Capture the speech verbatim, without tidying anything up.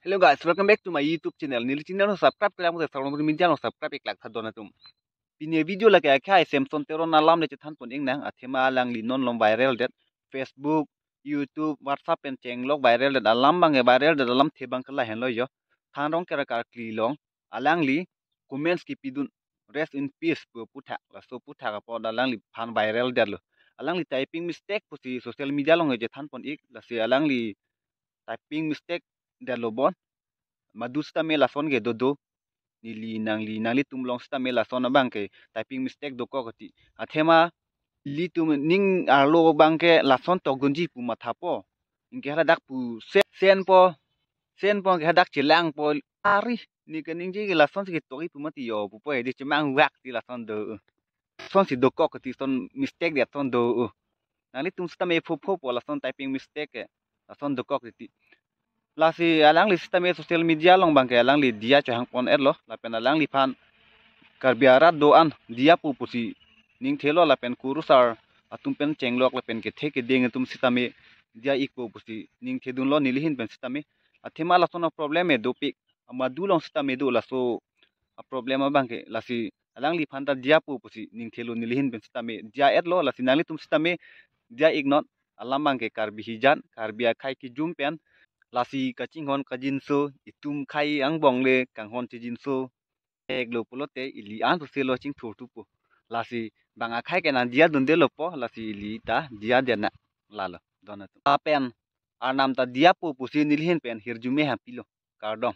Hello guys, welcome back to my YouTube channel. Neli channel along subscribe klemkle, Sarong Media along subscribe iklak tha don atum. Pini video lake akhai Samson Teron alam le chethan pon ingnang, athema alangli non long viral det. Facebook, YouTube, WhatsApp pen chenglok viral det alam abang, viral det alamthe abang ke lahenlo jo. Thanrong Kerakar kli along alangli comments kipidun, "Rest in peace" pu puthak, laso puthak apot alangliphan viral detlo. Alangli typing mistake pusi social media along chethan pon ik, lasi alangli typing mistake detlo bon. Madu sitame lason ke dodo. Neli nangli nanglitum along sitame lason abang ke typing mistake dokok ti. Athema ilitum ning arlo abang ke lason tokdunji pu mathapo. Anke hadak pu se-, senpo. Senpo anke hadak chelangpo. Ari, ne kaningje ke lasonsi ketokji pu mati jo pupo, hedi chemang vak ti lason do. Lasonsi dokok ti, son mistake det son do. Nanglitum sitame phophopo lason typing mistake ke. Lason dokok ti. Lasi alangli sitame social media along abang ke alangli diya chohang pon etlo, lapen alangliphan Karbi arat do-an diya pu pusi ningthelo, lapen kurusar atum pen chenglok lapen kethe keding atum sitame diya ikpo pusi ningthedunlo nelihin pen sitame. Athema lason aproblem ke dopik, amadu along sitame do laso aproblem abang ke, lasi alangliphan ta diya pu pusi ningthelo nelihin pen sitame diya etlo, lasi nanglitum sitame diya iknon. Alam abang ke Karbi hijan, Karbi akhai kijum pen, lasi kachinghon kajinso, itum akhai angbong le kanghon chijinso, eklo pulote ili an pusi lo chingthur thupo. Lasi bang akhai ke nang diya dundelo po, lasi ili ta diya diya na lalo don atum. Lapen Arnam ta diya pu pusi nelihin pen hirjume hampilo. Kardom.